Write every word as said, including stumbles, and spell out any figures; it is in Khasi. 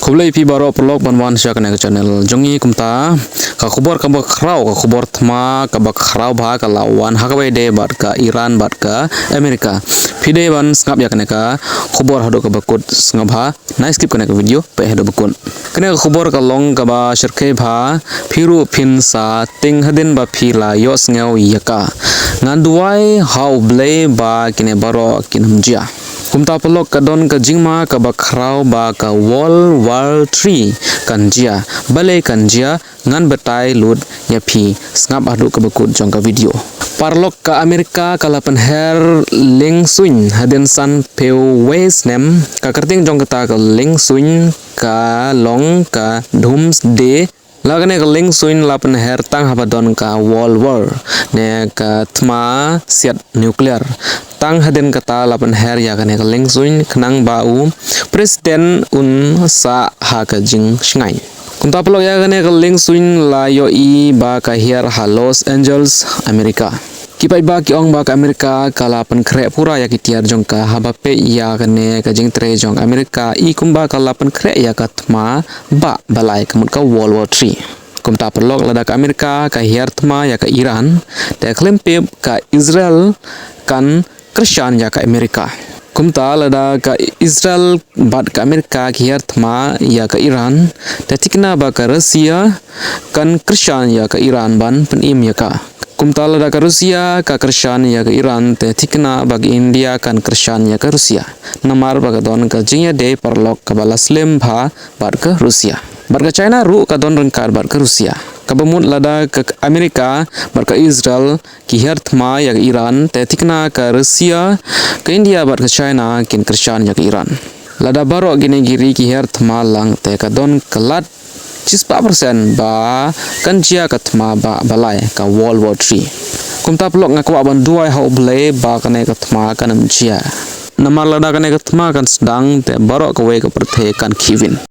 Khublei phi baroh paralok ban wan sha kane ka channel jong ngi. Kumta ka khubor kaba khraw, ka khubor thma kaba khraw bha ka la wan ha kaba ïadei bad ka Iran bad ka America. Phi dei ban sngap ïa kane ka khubor haduh kaba kut, sngap bha, nai skip kane ka video peit haduh ba kut. Kane ka khubor ka long kaba shyrkhei bha, phi ruh phin sa tieng hadien ba phi la ïohsngew ïa ka. Ngan duwai ha U Blei ba kine baroh kin ym jia. Kumta paralok, ka don ka jingma kaba khraw ba ka World War Three kan jia. Balei kan jia, ngan batai lut ïa phi, sngap haduh kaba kut jong ka video. Paralok, ka America ka la pynher liengsuiñ hadien san phew wei snem. Ka kyrteng jong kata ka liengsuiñ ka long ka Doomsday. La kane ka liengsuiñ la pynher tang haba don ka World War, ne ka thma siat nuclear. Tang hadien kata la pynher ïa kane ka liengsuiñ khnang ba u president un sah ha ka jingshngaiñ. Kumta paralok, ïa kane ka liengsuiñ la ïohi ba ka hiar ha Los Angeles, America. Ki paidbah ki ong ba ka America ka la pynkhreh pura ïa ki tiar jong ka haba peit ïa kane ka jingtrei jong America, i kumba ka la pynkhreh ïa ka thma bah ba lai, ka mut ka World War Three. Kumta paralok, lada ka America ka hiar thma ïa ka Iran, te khlem pep ka Israel kan kyrshan ïa ka America. Kumta lada ka Israel bad ka America ki hiar thma ïa ka Iran, te thikna ba ka Russia kan kyrshan ïa ka Iran ban pynim ïa ka. Kumta lada ka Russia ka kyrshan ïa ka Iran, te thikna ba ka India kan kyrshan ïa ka Russia. Namar ba ka don ka jingïadei paralok kaba la slem bha bad ka Russia. Bad ka China ruh ka don ryngkat bad ka Russia. Kaba mut lada ka America bad ka Israel ki hiar thma ïa ka Iran, te thikna ka Russia, ka India bad ka China kin kyrshan ïa ka Iran. Lada baroh kine ki ri ki hiar thma lang, te ka don ka lad shispah percent ba kan jia ka thma bah ba lai, ka World War Three. Kumta paralok, nga kwah ban duwai ha U Blei ba kane ka thma kan ym jia. Namar lada kane ka thma kan sdang, te baroh kawei ka pyrthei kan khihwin.